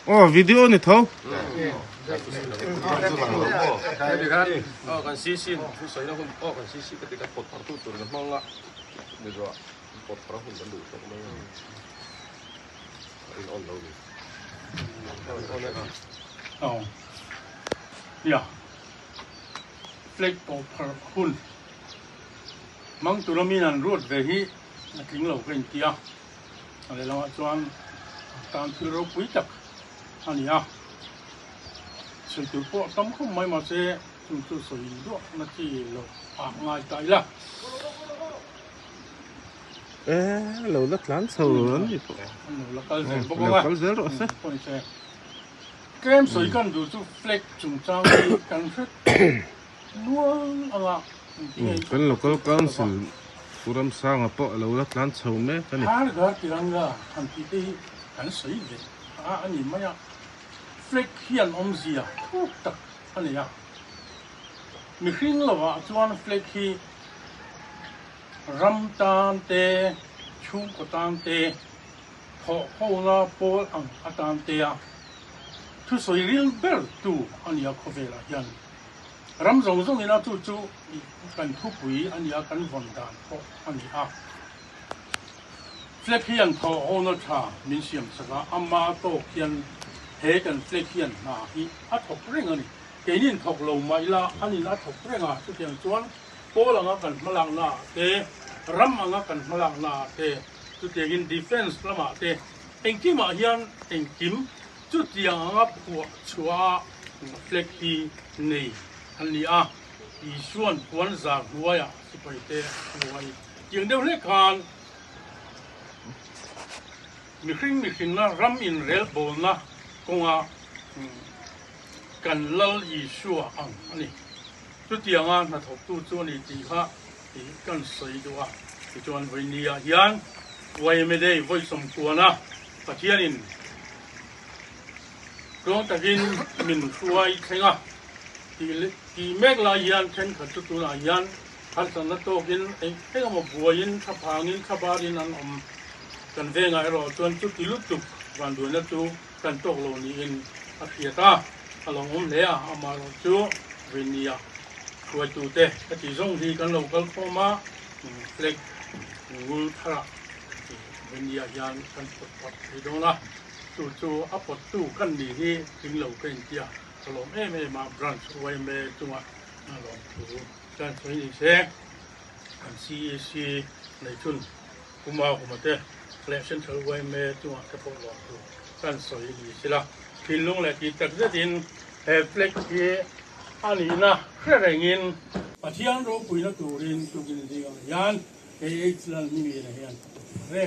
Aw video ni tho. Aw ya flag pawh phar hun hmang tura min an ruat ve hi a tling lo ka inti a. A lehlamah chuan tan thil ropui tak a ni a, sawi tur pawh a tam khawp mai mahse chung chu sawi duah na chi lo a ngai ta ila. E lo la tlan chho an ni pawh. An lo la kal zel bawk ang a. Lo kal zel rawh se. Pawh ni se. Tlem sawi kan duh chu flag chungchang hi kan hre nual ang a. Kan local council Pu Ramsanga pawh a lo la tlan chho mek a ni. Har Ghar Tiranga han tih te hi kan sawi ve a a ni mai a, flag hian awmzia thuk tak a nei a. Mihring lovah chuan flag hi ram tan te, chhungkaw tan te, thawhhona pawl ang atan te a thusawi ril ber tu a ni a khawvelah hian. Ram zawng zawng ina chu chu kan thupui a ni a, kan vawn dan pawh a ni a. Flag hian thawh hona tha min siam sak a, ama tawk hian he kan flag hian hna hi a thawk reng a ni. Keinin thawk lo mah ila anin a thawk reng a, chutiang chuan pawl anga kan hmalakna ah te, ram anga kan hmalakna ah te, chutiangin defence lamah te engkimah hian engkim Chutiang anga phuah chhuah a flag hi nei an ni a, Isua'n puan zar hnuaiah sipaite a hruai tiang deuh hlek khan mihring mihringna ram inrelbawlna kawnga kan Lal Isua ang a ni. Chutianga hnathawktu chu a ni tih kha kan sawi duh a. Tichuan vawinia hian YMA Day vawi sawmkuana Pathianin tluang takin min hruai thleng a tih mek lai hian thenkhat chu tunah hian harsatna tawkin eng eng emaw buaiin thlaphangin thlabarin an awm. Kan vengah erawh chuan chuti lutuk vanduaina chu kan tawk lo niin a hriat a, a lo awm hle a, amaherawh chu Venia hruaitute heti zawng hi kan lo kal khawm a, flag ngul tharah Venia hian kan pawt pawt thei dawn a, chu chu a pawttu kan nih hi tling lo ka intia ka lawm em em a, Branch yma chungah lawmthu kan sawi ni se, kan CEC nei chhun Kuma Kuma te leh Central yma chungah te pawh lawmthu kan sawi ni sila, thinlung leh tih tak zetin he flag hi a nihna hre rengin, Pathian ropuina turin tukin zingah hian KH Lalhmingina hian a pe.